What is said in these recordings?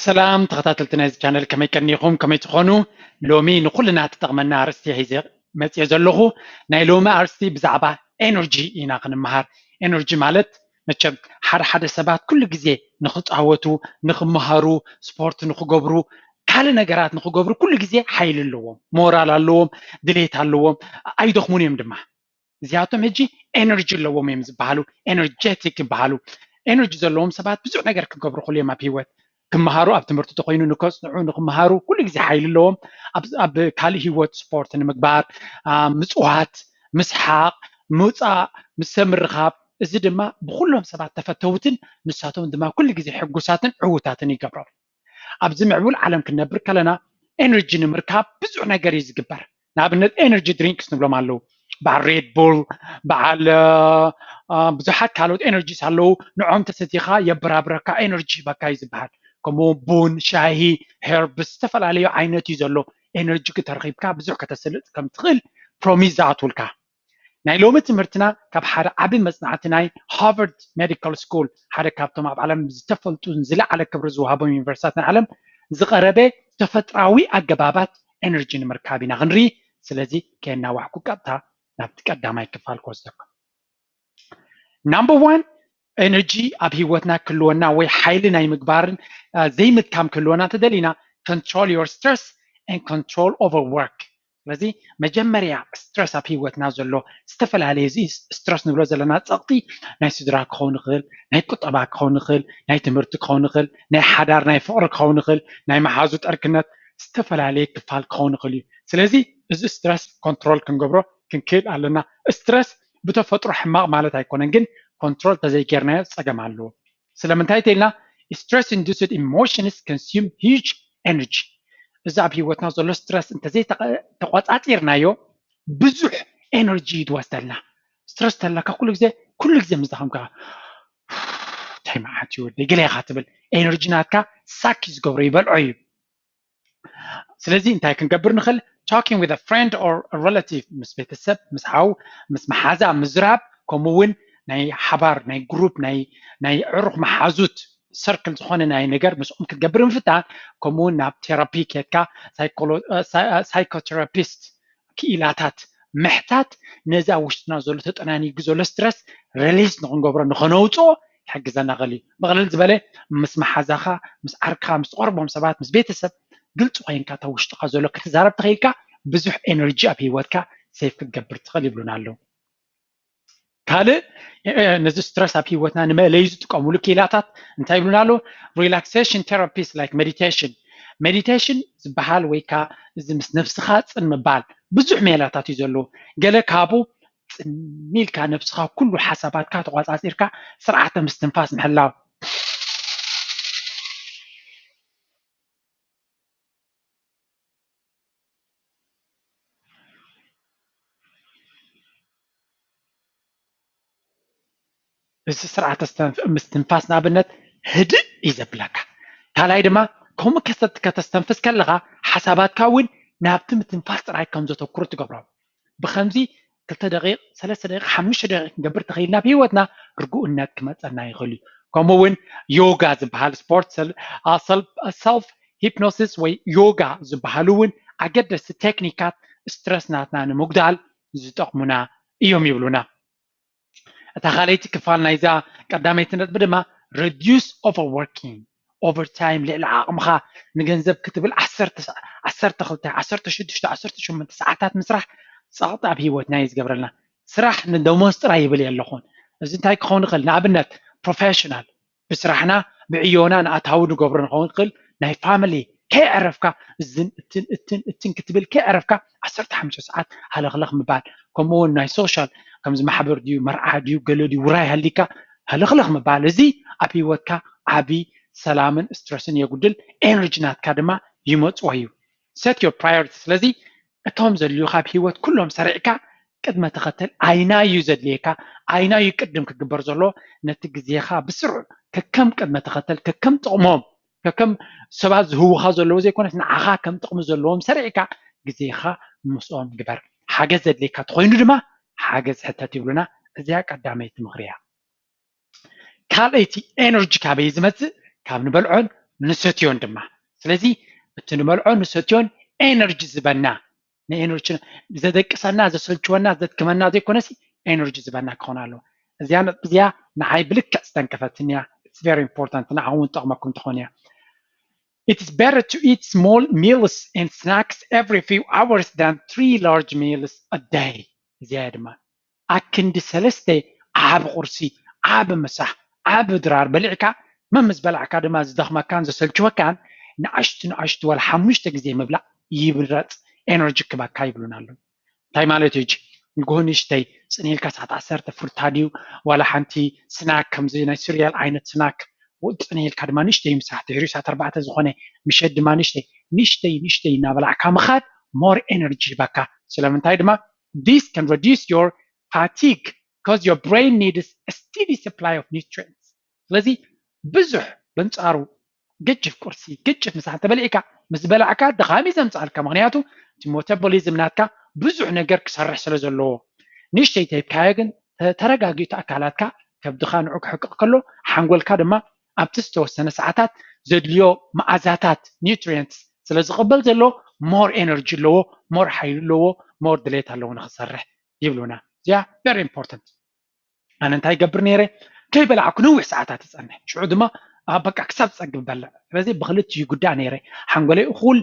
ሰላም ተኸታተልቲ ናይዚ ቻነል፣ ከመይ ቀኒኹም? ከመይ ትኾኑ? ሎሚ ንኹልና ትጠቕመና ኣርእስቲ ሒዘ መፅየ ዘለኹ። ናይ ሎሚ ኣርእስቲ ብዛዕባ ኤነርጂ ኢና ክንመሃር። ኤነርጂ ማለት መቸም ሓደ ሓደ ሰባት ኩሉ ግዜ ንኽፃወቱ፣ ንኽመሃሩ፣ ስፖርት ንኽገብሩ፣ ካልእ ነገራት ንኽገብሩ ኩሉ ግዜ ሓይሊ ኣለዎም፣ ሞራል ኣለዎም፣ ድሌት ኣለዎም፣ ኣይደኽሙን እዮም ድማ። እዚኣቶም ሕጂ ኤነርጂ ኣለዎም እዮም ዝበሃሉ፣ ኤነርጀቲክ ይበሃሉ። ኤነርጂ ዘለዎም ሰባት ብዙሕ ነገር ክገብሩ ክእሉ እዮም ኣብ ህይወት። ክመሃሩ፣ ኣብ ትምህርቲ ተኮይኑ ንከፅንዑ፣ ንክመሃሩ ኩሉ ግዜ ሓይሊ ኣለዎም። ኣብ ካልእ ህይወት ስፖርት ንምግባር፣ ምፅዋት፣ ምስሓቅ፣ ምውፃእ፣ ምስ ሰብ ምርኻብ፣ እዚ ድማ ብኩሎም ሰባት ተፈተውትን ንሳቶም ድማ ኩሉ ግዜ ሕጉሳትን ዕውታትን ይገብሮም። ኣብዚ ምዕቡል ዓለም ክንነብር ከለና ኤነርጂ ንምርካብ ብዙሕ ነገር እዩ ዝግበር። ንኣብነት ኤነርጂ ድሪንክስ ንብሎም ኣለዉ። በዓል ሬድ ቡል፣ በዓል ብዙሓት ካልኦት ኤነርጂስ ኣለዉ። ንዖም ተሰቲኻ የበራብረካ፣ ኤነርጂ ሂበካ እዩ ዝበሃል። ከምኡ ቡን፣ ሻሂ፣ ሄርብስ፣ ዝተፈላለዩ ዓይነት እዩ ዘሎ። ኤነርጂ ክተረኺብካ ብዙሕ ከተስልጥ ከም ትኽእል ፕሮሚስ ዝኣትውልካ። ናይ ሎሚ ትምህርትና ካብ ሓደ ዓቢ መጽናዕቲ ናይ ሃርቫርድ ሜዲካል ስኩል፣ ሓደ ካብቶም ኣብ ዓለም ዝተፈልጡን ዝለዓለ ክብሪ ዝወሃቦም ዩኒቨርሲታት ናይ ዓለም፣ ዝቐረበ ተፈጥራዊ ኣገባባት ኤነርጂ ንምርካብ ኢና ክንርኢ። ስለዚ ከየናዋሕኩ ቀጥታ ናብቲ ቀዳማይ ክፋል ክወስደኩም። ናምበር ዋን፣ ኤነርጂ ኣብ ህይወትና ክህልወና ወይ ሓይሊ ናይ ምግባርን ዘይምትካም ክህልወና እንተደሊና፣ control your stress and control over work። ስለዚ መጀመርያ ስትረስ ኣብ ህይወትና ዘሎ ዝተፈላለየ፣ እዚ ስትረስ ንብሎ ዘለና ጸቕጢ ናይ ስድራ ክኸውን ይኽእል፣ ናይ ቁጠባ ክኸውን ይኽእል፣ ናይ ትምህርቲ ክኸውን ይኽእል፣ ናይ ሓዳር ናይ ፍቕሪ ክኸውን ይኽእል፣ ናይ መሓዙት ዕርክነት፣ ዝተፈላለየ ክፋል ክኸውን ይኽእል እዩ። ስለዚ እዚ ስትረስ ኮንትሮል ክንገብሮ ክንክእል ኣለና። ስትረስ ብተፈጥሮ ሕማቕ ማለት ኣይኮነን፣ ግን ኮንትሮል ተዘይጌርናዮ ጸገም ኣለዎ። ስለምንታይ ተልና? Stress induced emotions consume huge energy። እዚ ኣብ ህይወትና ዘሎ ስትረስ እንተዘይተቆጻጺርናዮ ብዙሕ ኤነርጂ እዩ ዝወስደልና። ስትረስ ተለካ ኩሉ ግዜ ኩሉ ግዜ ምስ ደኸምካ፣ እንታይ መዓት እዩ ወደይ ገለ ኢኻ ትብል። ኤነርጂ ናትካ ሳክ እዩ ዝገብሮ፣ ይበልዖ እዩ። ስለዚ እንታይ ክንገብር ንኽእል? Talking with a friend or relative፣ ምስ ቤተሰብ፣ ምስ ሓው፣ ምስ መሓዛ ምዝራብ፣ ከምኡ እውን ናይ ሓባር ናይ ግሩፕ ናይ ናይ ዕሩኽ መሓዙት ሰርክል ዝኾነ ናይ ነገር ምስኦም ክትገብር ምፍታን፣ ከምኡ እውን ናብ ቴራፒ ኬድካ ሳይኮቴራፒስት ክኢላታት ምሕታት ነዚ ኣብ ውሽጥና ዘሎ ተጠናኒጉ ዘሎ ስትረስ ሪሊዝ ንክንገብሮ ንኸነውፅኦ ክሕግዘና ኽእል እዩ። ብቕልል ዝበለ ምስ መሓዛኻ፣ ምስ ዓርክኻ፣ ምስ ትቐርቦም ሰባት፣ ምስ ቤተሰብ ግልፂ ኮይንካ እታ ውሽጥኻ ዘሎ ክትዛረብ ተኽኢልካ ብዙሕ ኤነርጂ ኣብ ህይወትካ ሴፍ ክትገብር ትኽእል ይብሉና ኣለዉ። ካልእ ነዚ ስትረስ ኣብ ህይወትና ንመእለዩ ዝጥቀሙሉ ክኢላታት እንታይ ይብሉና ኣለዉ? Relaxation therapies like meditation። ሜዲቴሽን ዝበሃል ወይ ከዓ እዚ ምስ ነብስኻ ፅን ምባል ብዙሕ ሜላታት እዩ ዘለዎ። ገለ ካብኡ ፅን ኢልካ ነብስኻ ኩሉ ሓሳባትካ ተቋፃፂርካ ስርዓተ ምስትንፋስ ምሕላው። እዚ ስርዓተ ምስትንፋስ ንኣብነት ህድእ እዩ ዘብለካ። ካልኣይ ድማ ከምኡ ከተስተንፍስ ከለኻ ሓሳባትካ እውን ናብቲ ምትንፋስ ጥራይ ከም ዘተኩሩ ትገብሮም። ብከምዚ ክልተ ደቂቕ፣ ሰለስተ ደቂቕ፣ ሓሙሽተ ደቂቕ ክንገብር ተኽኢልና ኣብ ህይወትና ርግኡነት ክመፀና ይኽእል እዩ። ከምኡ እውን ዮጋ ዝበሃል ስፖርት፣ ሰልፍ ሂፕኖሲስ ወይ ዮጋ ዝበሃሉ እውን ኣገደስቲ ቴክኒካት ስትረስ ናትና ንምጉዳል ዝጠቕሙና እዮም ይብሉና። እታ ካልኣይቲ ክፋል ናይዛ ቀዳመይቲ ነጥቢ ድማ reduce overworking፣ ኦቨርታይም፣ ልዕሊ ዓቕምኻ ንገንዘብ ክትብል ዓሰርተ፣ ዓሰርተ ክልተ፣ ዓሰርተ ሽዱሽተ፣ ዓሰርተ ሸሞንተ ሰዓታት ምስራሕ ጸቕጢ ኣብ ህይወትና እዩ ዝገብረልና። ስራሕ ንደሞዝ ጥራይ ይብል የለኹን። እዚ እንታይ ክኸውን ይኽእል? ንኣብነት ፕሮፌሽናል ብስራሕና ብዕዮና ንኣታዊ ንገብሮ ንኸውን ንኽእል ናይ ፋሚሊ ከይዕረፍካ እዝን እትን እትን እትን ክትብል ከይዕረፍካ ዓሰርተ ሓሙሽተ ሰዓት ሃለኽለኽ ምባል። ከምኡ እውን ናይ ሶሻል ከምዚ ማሕበር ድዩ መርዓ ድዩ ገለ ድዩ ውራይ ሃሊካ ሃለኽለኽ ምባል። እዚ ኣብ ህይወትካ ዓቢ ሰላምን ስትረስን የጉድል፣ ኤነርጂ ናትካ ድማ ይመጽዎ እዩ። Set your priority። ስለዚ እቶም ዘድልዩካ ኣብ ህይወት ኩሎም ሰሪዕካ ቅድመ ተኸተል ኣይናዩ ዘድልየካ፣ ኣይናዩ ቅድም ክግበር ዘሎ፣ ነቲ ግዜኻ ብስሩዕ ከከም ቅድመ ተኸተል ከከም ጥቕሞም ከከም ሰባት ዝህውኻ ዘለዉ ዘይኮነስ ንዓኻ ከም ጥቕሚ ዘለዎም ሰሪዕካ ግዜኻ ምስኦም ግበር። ሓገዝ ዘድልየካ ተኾይኑ ድማ ሓገዝ ሕተት ይብሉና። እዚኣ ቀዳመይቲ ምኽሪ እያ። ካልኣይቲ ኤነርጂ ካበይ ዝመጽእ? ካብ ንበልዖን ንሰትዮን ድማ። ስለዚ እቲ ንበልዖ ንሰትዮን ኤነርጂ ዝበና ንኤነርጂ ዘደቅሰና ዘሰልችወና ዘድክመና ዘይኮነሲ ኤነርጂ ዝበና ክኾን ኣለዎ። እዚኣ ነጥቢ እዚኣ ንዓይ ብልክዕ ዝተንከፈትንያ። It's very important ንዓኹም እውን ጠቕመኩም ትኾን እያ። It is better to eat small meals and snacks every few hours than three large meals a day። እዚኣ ድማ ኣክንዲ ሰለስተ ዓቢ ቁርሲ፣ ዓቢ ምሳሕ፣ ዓቢ ድራር በሊዕካ መምስ በላዕካ ድማ ዝደኽመካን ዘሰልችወካን ንኣሽቱ ንኣሽቱ ዋላ ሓሙሽተ ግዜ ምብላዕ ይምረፅ። ኤነርጂ ክበካ ይብሉና ኣለዉ። እንታይ ማለት እዩ? ንግሆ ንእሽተይ ፅንኢልካ ሰዓት ዓሰርተ ፍርታ ድዩ ዋላ ሓንቲ ስናክ ከምዚ ናይ ስሪያል ዓይነት ስናክ ፅንኢልካ ድማ ንእሽተይ ምሳሕ ድሕሪኡ ሰዓት ኣርባዕተ ዝኾነ ምሸት ድማ ንእሽተይ ንእሽተይ ንእሽተይ እናበላዕካ ምኻድ more energy ይበካ። ስለምንታይ ድማ this can reduce your fatigue because your brain needs a steady supply of nutrients። ስለዚ ብዙሕ በንፃሩ ገጅፍ ቁርሲ ገጅፍ ምሳሕ እንተበሊዕካ ምስ በላዕካ ድኻም እዩ ዘምፅኣልካ። ምክንያቱ እቲ ሜታቦሊዝም ናትካ ብዙሕ ነገር ክሰርሕ ስለ ዘለዎ ንእሽተይ ተይብካዮ ግን ተረጋጊኡ ኣካላትካ ከብድኻ ንዑ ክሕቅቕ ከሎ ሓንጎልካ ድማ ኣብቲ ዝተወሰነ ሰዓታት ዘድልዮ መኣዛታት nutrients ስለ ዝቕበል ዘሎ more energy ኣለዎ፣ more ሓይሊ ኣለዎ፣ more ድሌት ኣለዎ ንክሰርሕ ይብሉና። እዚኣ very important። ኣነ እንታይ ይገብር ነይረ? ከይበላዕኩ ነዊሕ ሰዓታት ይፀንሕ። ሽዑ ድማ በቃ ክሳብ ፀግብ በልዕ። ስለዚ ብክልቲኡ ይጉዳእ ነይረ። ሓንጎለይ እኹል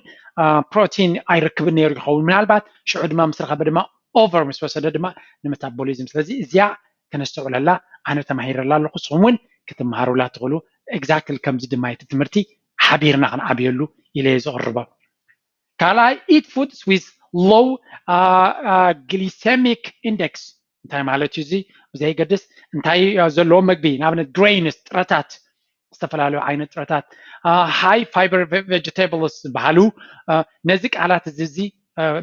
ፕሮቲን ኣይረክብን ነይሩ ይኸውን ምናልባት። ሽዑ ድማ ምስ ረኸበ ድማ ኦቨር ምስ ወሰደ ድማ ንመታቦሊዝም። ስለዚ እዚኣ ከነስተውዕለላ ኣነ ተማሂረላ ኣለኹ። ንስኹም እውን ክትመሃሩላ ትኽእሉ። ኤግዛክትሊ ከምዚ ድማ እቲ ትምህርቲ ሓቢርና ክንዓብየሉ ኢለ እየ ዝቕርቦ። ካልኣይ eat foods with low glycemic index እንታይ ማለት እዩ እዚ? ብዘይገድስ እንታይ ዘለዎ መግቢ ንኣብነት ግሬንስ ጥረታት ዝተፈላለዩ ዓይነት ጥረታት high fiber vegetables ዝበሃሉ ነዚ ቃላት እዚ እዚ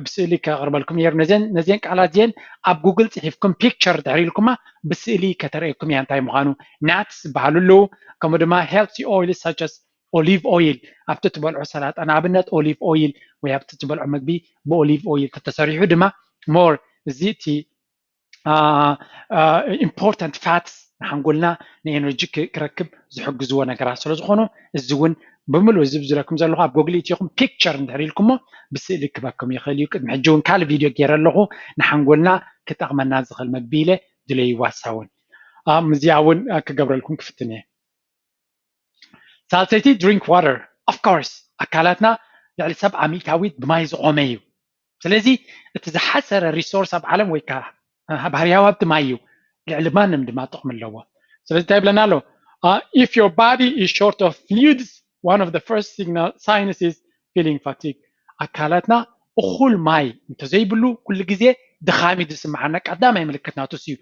ብስእሊ ከቕርበልኩም ነይሩ። ነዚን ቃላት እዚን ኣብ ጉግል ፅሒፍኩም ፒክቸር ድሕሪ ኢልኩማ ብስእሊ ከተርእየኩም እያ እንታይ ምዃኑ። ናትስ ዝበሃሉ ኣለዉ። ከምኡ ድማ healthy oils such as ኦሊቭ ኦይል ኣብቲ ትበልዖ ሰላጣ ንኣብነት ኦሊቭ ኦይል ወይ ኣብቲ ትበልዖ መግቢ ብኦሊቭ ኦይል ተተሰሪሑ ድማ more እዚ እቲ important fats ንሓንጎልና ንኤነርጂ ክረክብ ዝሕግዝዎ ነገራት ስለ ዝኾኑ እዚ እውን ብምሉእ እዚ ብዝለኩም ዘለኹ ኣብ ጎግሊ እትኹም ፒክቸር እንድሕር ኢልኩሞ ብስእሊ ክበኩም ይኽእል እዩ። ቅድሚ ሕጂ እውን ካልእ ቪድዮ ገይረ ኣለኹ ንሓንጎልና ክጠቕመና ዝኽእል መግቢ ኢለ ድለይዋ ሳውን እዚኣ እውን ክገብረልኩም ክፍትን እየ። ሳልሰይቲ drink water of course ኣካላትና ልዕሊ ሰብዓ ሚእታዊት ብማይ ዝቖመ እዩ። ስለዚ እቲ ዝሓሰረ ሪሶርስ ኣብ ዓለም ወይ ከዓ ባህርያዊ ሃብቲ ማይ እዩ። ልዕሊ ማንም ድማ ጥቕሚ ኣለዎ። ስለዚ እንታይ ይብለና ኣሎ? If your body is short of fluids one of the first signal signs is feeling fatigue ኣካላትና እኹል ማይ እንተዘይብሉ ኩሉ ግዜ ድኻም እዩ ዝስምዓና። ቀዳማይ ምልክት ናቱ እዩ።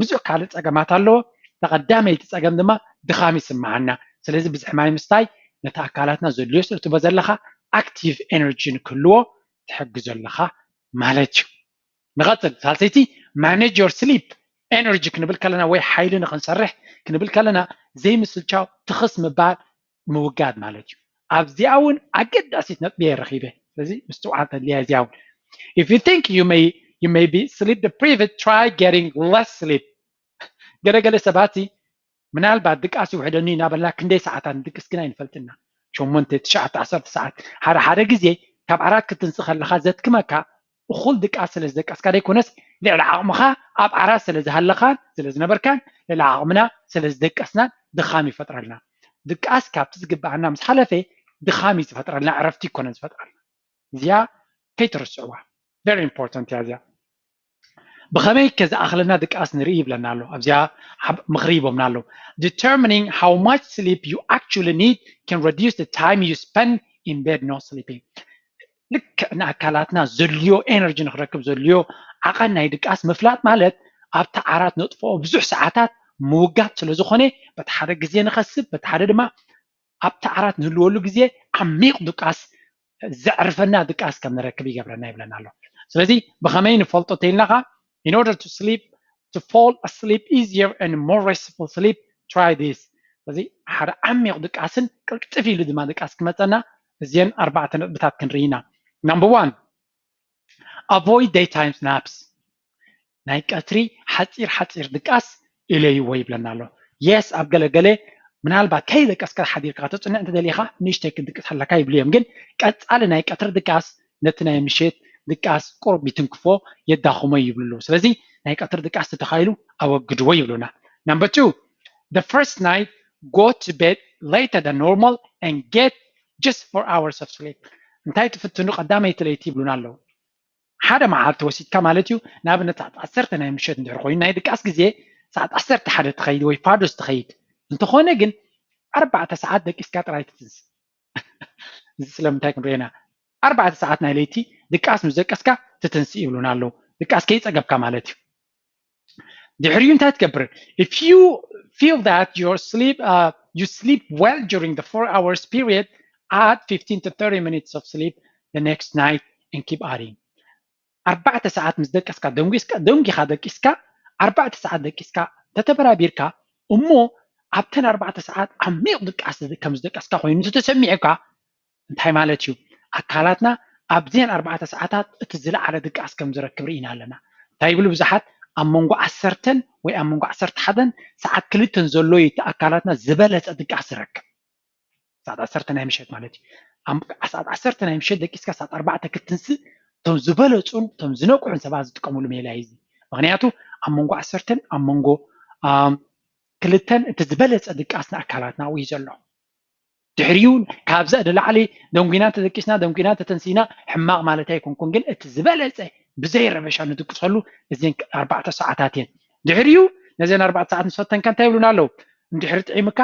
ብዙሕ ካልእ ፀገማት ኣለዎ። ተቐዳመይቲ ፀገም ድማ ድኻም ይስምዓና። ስለዚ ብዝሒ ማይ ምስታይ ነቲ ኣካላትና ዘድልዮ ስለ ትቦ ዘለኻ ኣክቲቭ ኤነርጂ ንክህልዎ ትሕግዞ ኣለኻ ማለት እዩ። ንቐፅል ሳልሰይቲ manage your sleep energy ክንብል ከለና ወይ ሓይሊ ንክንሰርሕ ክንብል ከለና ዘይምስልቻው ትኽስ ምባል ምውጋድ ማለት እዩ። ኣብዚኣ እውን ኣገዳሲት ነጥቢ እየ ረኺበ። ስለዚ ምስትውዓል ተድልያ እዚኣ እውን if you think you may you may be sleep deprived try getting less sleep። ገለገለ ሰባት ምናልባት ድቃስ ይውሕደኒ እናበልና ክንደይ ሰዓታት ንድቅስ ግን ኣይንፈልጥና። ሸሞንተ ትሽዓተ ዓሰርተ ሰዓት ሓደ ሓደ ግዜ ካብ ዓራት ክትንስእ ከለኻ ዘትክመካ እኹል ድቃስ ስለ ዝደቀስካ ዘይኮነስ ልዕሊ ዓቕምኻ ኣብ ዓራት ስለ ዝሃለኻን ስለ ዝነበርካን ልዕሊ ዓቕምና ስለ ዝደቀስናን ድኻም ይፈጥረልና። ድቃስ ካብቲ ዝግባኣና ምስ ሓለፈ ድኻም እዩ ዝፈጥረልና፣ ዕረፍቲ ይኮነን ዝፈጥረልና። እዚኣ ከይትርስዕዋ very important እያ እዚኣ። ብኸመይ ከዝኣኽለና ድቃስ ንርኢ ይብለና ኣሎ። ኣብዚኣ ምኽሪ ሂቦምና ኣለዉ። Determining how much sleep you actually need can reduce the time you spend in bed not sleeping። ልክዕ ንኣካላትና ዘድልዮ ኤነርጂ ንክረክብ ዘድልዮ ዓቐን ናይ ድቃስ ምፍላጥ ማለት ኣብቲ ዓራት ነጥፍኦ ብዙሕ ሰዓታት ምውጋድ ስለ ዝኾነ በቲ ሓደ ግዜ ንኸስብ በቲ ሓደ ድማ ኣብቲ ዓራት ንህልወሉ ግዜ ዓሚቕ ድቃስ ዘዕርፈና ድቃስ ከም ንረክብ ይገብረና ይብለና ኣሎ። ስለዚ ብኸመይ ንፈልጦ ተይልናኻ in order to sleep to fall asleep easier and more restful sleep try this። ስለዚ ሓደ ዓሚቕ ድቃስን ቅልጥፍ ኢሉ ድማ ድቃስ ክመፀና እዚን ኣርባዕተ ነጥብታት ክንርኢ ኢና። Number one avoid daytime naps ናይ ቀትሪ ሓፂር ሓፂር ድቃስ ኢለይዎ ይብለና ኣሎ። የስ ኣብ ገለገለ ምናልባት ከይደቀስካ ሓዲርካ ከተፅንዕ እንተደሊኻ ንእሽተይ ክትድቅስ ኣለካ ይብሉ እዮም። ግን ቀፃሊ ናይ ቀትሪ ድቃስ ነቲ ናይ ምሸት ድቃስ ቁሩብ ይትንክፎ፣ የዳኽሞ ይብሉ ኣለዉ። ስለዚ ናይ ቀትሪ ድቃስ ተተኻኢሉ ኣወግድዎ ይብሉና። Number two, the first night, go to bed later than normal and get just four hours of sleep። እንታይ ትፍትኑ? ቀዳመይቲ ለይቲ ይብሉና ኣለዉ። ሓደ መዓልቲ ወሲድካ ማለት እዩ። ንኣብነት ሰዓት ዓሰርተ ናይ ምሸት እንድሕር ኮይኑ ናይ ድቃስ ግዜ ሰዓት ዓሰርተ ሓደ ትኸይድ ወይ ፋዶስ ትኸይድ እንተኾነ ግን ኣርባዕተ ሰዓት ደቂስካ ጥራይ ትትንስ። እዚ ስለምንታይ ክንሪኦ ኢና? ኣርባዕተ ሰዓት ናይ ለይቲ ድቃስ ምስ ደቀስካ ትትንስ ይብሉና ኣለዉ። ድቃስ ከይፀገብካ ማለት እዩ። ድሕሪኡ እንታይ ትገብር? If you feel that your sleep, uh, you sleep well during the four hours period, add fifteen to thirty minutes of sleep the next night and keep adding. ኣርባዕተ ሰዓት ምስ ደቀስካ ደንጊስካ ደንጊኻ ደቂስካ ኣርባዕተ ሰዓት ደቂስካ ተተበራቢርካ እሞ ኣብተን ኣርባዕተ ሰዓት ዓሚቕ ድቃስ ከም ዝደቀስካ ኮይኑ እንተተሰሚዑካ እንታይ ማለት እዩ? ኣካላትና ኣብዘን ኣርባዕተ ሰዓታት እቲ ዝለዓለ ድቃስ ከም ዝረክብ ርኢና ኣለና። እንታይ ይብሉ ብዙሓት? ኣብ መንጎ ዓሰርተን ወይ ኣብ መንጎ ዓሰርተ ሓደን ሰዓት ክልተን ዘሎ እዩ እቲ ኣካላትና ዝበለፀ ድቃስ ዝረክብ። ሰዓት ዓሰርተ ናይ ምሸት ማለት እዩ። ኣብ ሰዓት ዓሰርተ ናይ ምሸት ደቂስካ ሰዓት ኣርባዕተ ክትንስእ እቶም ዝበለፁን እቶም ዝነቅሑን ሰባት ዝጥቀምሉ ሜላ እዩ እዚ። ምክንያቱ ኣብ መንጎ ዓሰርተን ኣብ መንጎ ኣም፣ ክልተን እቲ ዝበለፀ ድቃስ ንኣካላትና ኣብኡ እዩ ዘሎ። ድሕሪኡ ካብዛ ንላዕሊ ደንጉና ተደቂስና ደንጉና ተተንሲና ሕማቕ ማለት ኣይኮንኩን፣ ግን እቲ ዝበለፀ ብዘይ ረበሻ ንድቅሰሉ እዘን ኣርባዕተ ሰዓታት እየን። ድሕሪኡ ነዘን ኣርባዕተ ሰዓት ምስ ፈተንካ እንታይ ይብሉና ኣለዉ? እንድሕሪ ጥዒምካ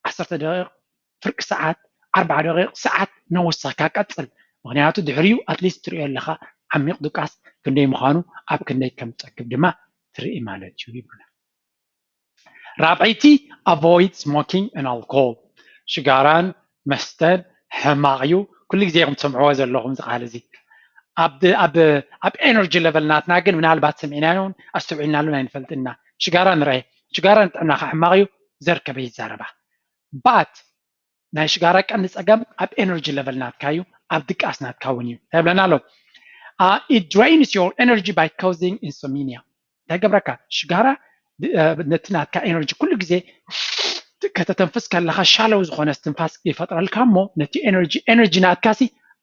ዓሰርተ ደቂቕ፣ ፍርቂ ሰዓት፣ ኣርባዓ ደቂቕ፣ ሰዓት ነወሰኽካ ቀፅል። ምክንያቱ ድሕሪኡ ኣትሊስት ትሪኦ ኣለኻ ዓሚቕ ድቃስ ክንደይ ምዃኑ ኣብ ክንደይ ከም ትፀግብ ድማ ትርኢ ማለት እዩ ይብሉና። ራብዐይቲ avoid smoking and alcohol። ሽጋራን መስተን ሕማቕ እዩ። ኩሉ ግዜ ኢኹም ትሰምዕዎ ዘለኹም እዚ ቃል እዚ። ኣብ ድ- ኣብ ኣብ ኤነርጂ ለቨል ናትና ግን ምናልባት ሰሚዕናዮን ኣስተውዒልናሉን ኣይንፈልጥና። ሽጋራ ንርአ። ሽጋራ ንጥዕናኻ ሕማቕ እዩ። ዘርከበ ይዛረባ። ባት ናይ ሽጋራ ቀንዲ ፀገም ኣብ ኤነርጂ ለቨል ናትካ እዩ፣ ኣብ ድቃስ ናትካ እውን እዩ። እንታይ ይብለና ኣሎ? It drains your energy by causing insomnia። እንታይ ገብረካ? ሽጋራ ነቲ ናትካ ኤነርጂ ኩሉ ግዜ ከተተንፍስ ከለካ ሻለው ዝኮነ ትንፋስ ይፈጥረልካ እሞ ነቲ ኤነርጂ ኤነርጂ ናትካ ሲ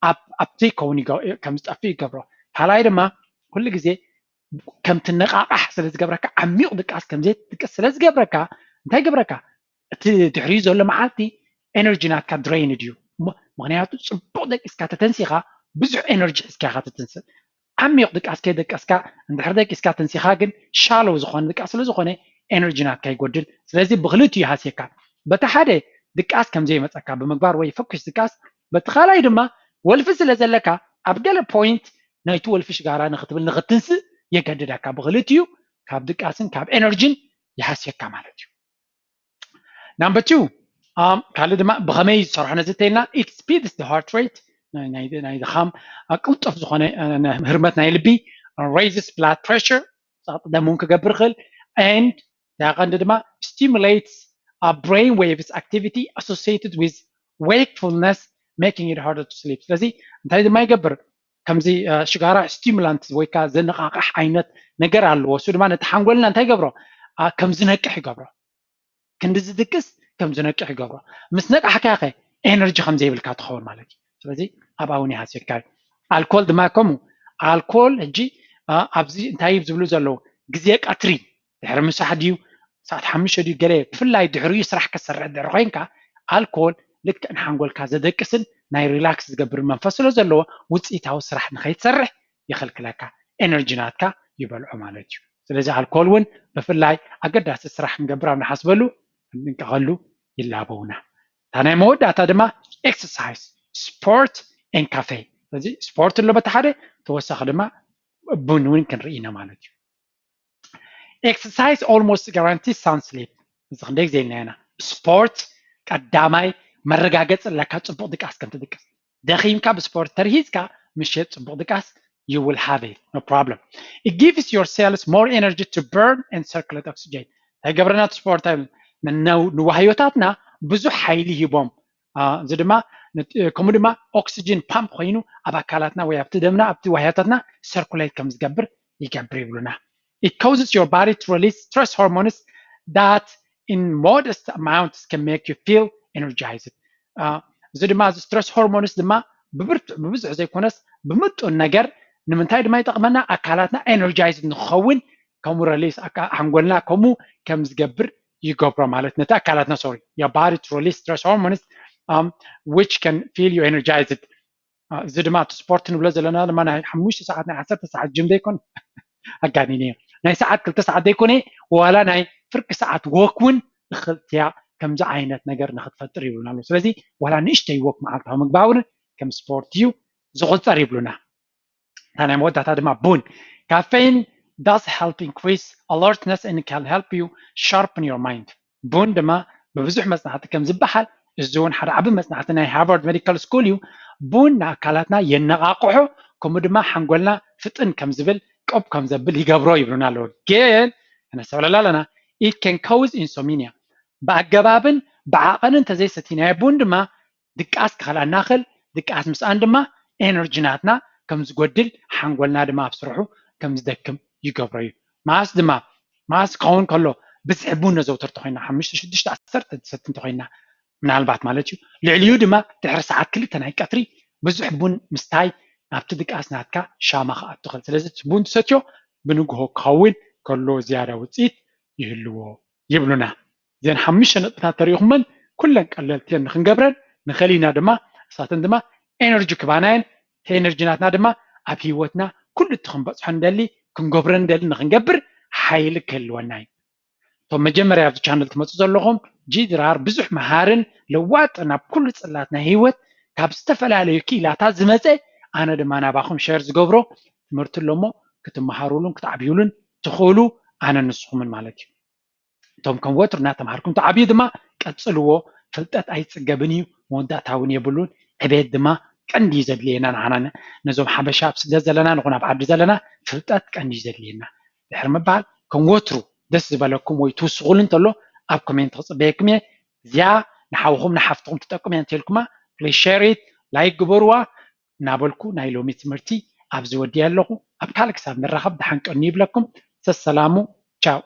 ኣብ ዘይከውን ከም ዝጠፍእ ይገብሮ። ካልኣይ ድማ ኩሉ ግዜ ከም ትነቃቃሕ ስለ ዝገብረካ ዓሚቕ ድቃስ ከም ዘይትድቅስ ስለ ዝገብረካ እንታይ ይገብረካ? እቲ ድሕሪኡ ዘሎ መዓልቲ ኤነርጂ ናትካ ድሬይንድ እዩ። ምክንያቱ ፅቡቅ ደቂስካ ተተንሲኻ ብዙሕ ኤነርጂ ሒዝካ ኢኻ ትትንስእ። ዓሚቕ ድቃስ ከይደቀስካ እንድሕር ደቂስካ ተንሲኻ ግን ሻለው ዝኾነ ድቃስ ስለ ዝኾነ ኤነርጂ ናትካ ይጎድል። ስለዚ ብክልቲኡ ይሃስየካ። በቲ ሓደ ድቃስ ከም ዘይመፀካ ብምግባር ወይ ፈኩስ ድቃስ፣ በቲ ካልኣይ ድማ ወልፊ ስለ ዘለካ ኣብ ገለ ፖይንት ናይቲ ወልፊ ሽጋራ ንክትብል ንክትንስእ የገድደካ። ብክልቲኡ ካብ ድቃስን ካብ ኤነርጂን ይሃስየካ ማለት እዩ። ናምበር ቱ ካልእ ድማ ብኸመይ ዝሰርሖ ነዚ ተይልና it speeds the heart rate ናይ ድኻም ቅልጡፍ ዝኾነ ህርመት ናይ ልቢ raises blood pressure ፃጥ ደም እውን ክገብር ይኽእል and ዳቐንዲ ድማ stimulates brain waves activity associated with wakefulness making it harder to sleep። ስለዚ እንታይ ድማ ይገብር? ከምዚ ሽጋራ ስቲሙላንት ወይ ከዓ ዘነቃቃሕ ዓይነት ነገር ኣለዎ። እሱ ድማ ነቲ ሓንጎልና እንታይ ይገብሮ? ከም ዝነቅሕ ይገብሮ። ክንዲ ዝድቅስ ከም ዝነቅሕ ይገብሮ። ምስ ነቃሕካ ከ ኤነርጂ ከም ዘይብልካ ትኸውን ማለት እዩ። ስለዚ ኣብ ኣውን ይሃስየካ እዩ። ኣልኮል ድማ ከምኡ። ኣልኮል ሕጂ ኣብዚ እንታይ ዝብሉ ዘለዉ ግዜ ቀትሪ ድሕሪ ምሳሕ ድዩ ሰዓት ሓሙሽተ ድዩ ገለ ብፍላይ ድሕሪኡ ስራሕ ክትሰርሕ ድሕሪ ኮይንካ ኣልኮል ልክዕ ንሓንጎልካ ዘደቅስን ናይ ሪላክስ ዝገብር መንፈስ ስለ ዘለዎ ውፅኢታዊ ስራሕ ንከይትሰርሕ ይኽልክለካ። ኤነርጂ ናትካ ይበልዖ ማለት እዩ። ስለዚ ኣልኮል እውን ብፍላይ ኣገዳሲ ስራሕ ክንገብር ኣብ ንሓስበሉ ክንጥንቀቐሉ ይላበውና። እታ ናይ መወዳእታ ድማ ኤክሰርሳይዝ፣ ስፖርት ኤን ካፌ። ስለዚ ስፖርት ኣሎ በቲ ሓደ ተወሳኺ ድማ ቡን እውን ክንርኢ ኢና ማለት እዩ። Exercise almost guarantees sound sleep። እዚ ክንደይ ግዜ ኢልና ኢና ስፖርት ቀዳማይ መረጋገፂ ኣለካ ፅቡቅ ድቃስ ከም ትድቅስ። ደኺምካ ብስፖርት ተርሂዝካ ምሸት ፅቡቅ ድቃስ you will have it no problem. It gives your cells more energy to burn and circulate oxygen። እንታይ ገብረና እቲ ስፖርት ንዋህዮታትና ብዙሕ ሓይሊ ሂቦም እዚ ድማ ከምኡ ድማ ኦክሲጅን ፓምፕ ኮይኑ ኣብ ኣካላትና ወይ ኣብቲ ደምና ኣብቲ ዋህዮታትና ሰርኩሌት ከም ዝገብር ይገብር ይብሉና። It causes your body to release stress hormones that in modest amounts can make you feel energized። እዚ ድማ እዚ stress hormones ድማ ብብርቱዕ ብብዙሕ ዘይኮነስ ብምጡን ነገር ንምንታይ ድማ ይጠቕመና? ኣካላትና energized ንክኸውን ከምኡ release ሓንጎልና ከምኡ ከም ዝገብር ይገብሮ ማለት ነቲ ኣካላትና sorry your body to release stress hormones which can feel you energized። እዚ ድማ እቲ ስፖርት ንብሎ ዘለና ድማ ናይ ሓሙሽተ ሰዓት ናይ ዓሰርተ ሰዓት ጅም ዘይኮን ኣጋኒነ ናይ ሰዓት ክልተ ሰዓት ዘይኮነ ዋላ ናይ ፍርቂ ሰዓት ወክ እውን እኽልትያ ከምዚ ዓይነት ነገር ንክትፈጥር ይብሉና ኣለዉ። ስለዚ ዋላ ንእሽተይ ወክ መዓልታዊ ምግባር እውን ከም ስፖርት እዩ ዝቁፀር ይብሉና። እታ ናይ መወዳእታ ድማ ቡን caffeine does help increase alertness and can help you sharpen your mind። ቡን ድማ ብብዙሕ መፅናዕቲ ከም ዝበሃል እዚ እውን ሓደ ዓቢ መፅናዕቲ ናይ ሃርቫርድ ሜዲካል ስኩል እዩ። ቡን ንኣካላትና የነቓቕሖ ከምኡ ድማ ሓንጎልና ፍጥን ከም ዝብል ቆብ ከም ዘብል ይገብሮ ይብሉና ኣለዉ። ግን ነስተውዕለላ ኣለና it can cause insomnia። ብኣገባብን ብዓቐንን እንተዘይሰቲናዮ ቡን ድማ ድቃስ ክኸልኣና ክእል ድቃስ ምስኣን ድማ ኤነርጂ ናትና ከም ዝጎድል ሓንጎልና ድማ ኣብ ስርሑ ከም ዝደክም ይገብሮ እዩ። ማስ ድማ ማስ ክኸውን ከሎ ብዝሒ ቡን ነዘውተር እንተኮይና ሓሙሽተ ሽዱሽተ ዓሰርተ ሰቲ እንተኮይና ምናልባት ማለት እዩ ልዕሊኡ ድማ ድሕሪ ሰዓት ክልተ ናይ ቀትሪ ብዙሕ ቡን ምስታይ ናብቲ ድቃስ ናትካ ሻማ ክኣቱ ክእል። ስለዚ ቡን ትሰትዮ ብንግሆ ክኸውን ከሎ ዝያዳ ውፅኢት ይህልዎ ይብሉና። እዘን ሓሙሽተ ነጥብታት ተሪኢኹመን ኩለን ቀለልቲ እየን ንክንገብረን ንኽእል ኢና ድማ እሳተን ድማ ኤነርጂ ክባናየን እቲ ኤነርጂ ናትና ድማ ኣብ ህይወትና ኩሉ እቲ ክንበፅሖ ንደሊ ክንገብሮ ንደሊ ንክንገብር ሓይሊ ክህልወና እዩ። እቶም መጀመርያ ኣብዚ ቻነል ትመፁ ዘለኹም ጂ ድራር ብዙሕ መሃርን ለዋጥን ኣብ ኩሉ ፅላት ናይ ህይወት ካብ ዝተፈላለዩ ክኢላታት ዝመፀ ኣነ ድማ ናባኹም ሸር ዝገብሮ ትምህርቲ ኣለሞ ክትመሃሩሉን ክትዓብዩሉን ትኽእሉ ኣነ ንስኹምን ማለት እዩ። እቶም ከም ወትሩ እናተምሃርኩም ትዓብዩ ድማ ቀፅልዎ። ፍልጠት ኣይፅገብን እዩ መወዳእታ እውን የብሉን። ዕቤት ድማ ቀንዲ እዩ ዘድልየና ንዓና ነዞም ሓበሻ ኣብ ስደት ዘለና ንኹን ኣብ ዓዲ ዘለና ፍልጠት ቀንዲ እዩ ዘድልየና ድሕሪ ምባል ከም ወትሩ ደስ ዝበለኩም ወይ ትውስኹሉ እንተሎ ኣብ ኮሜንት ክፅበየኩም እየ። እዚኣ ንሓውኹም ንሓፍትኹም ትጠቅም እያ እንተልኩማ please share it like ግበርዋ እናበልኩ ናይ ሎሚ ትምህርቲ ኣብዚ ወዲየ ኣለኹ። ኣብ ካልእ ክሳብ ንራኸብ ደሓን ቀኑ ይብለኩም። ሰሰላሙ ቻው።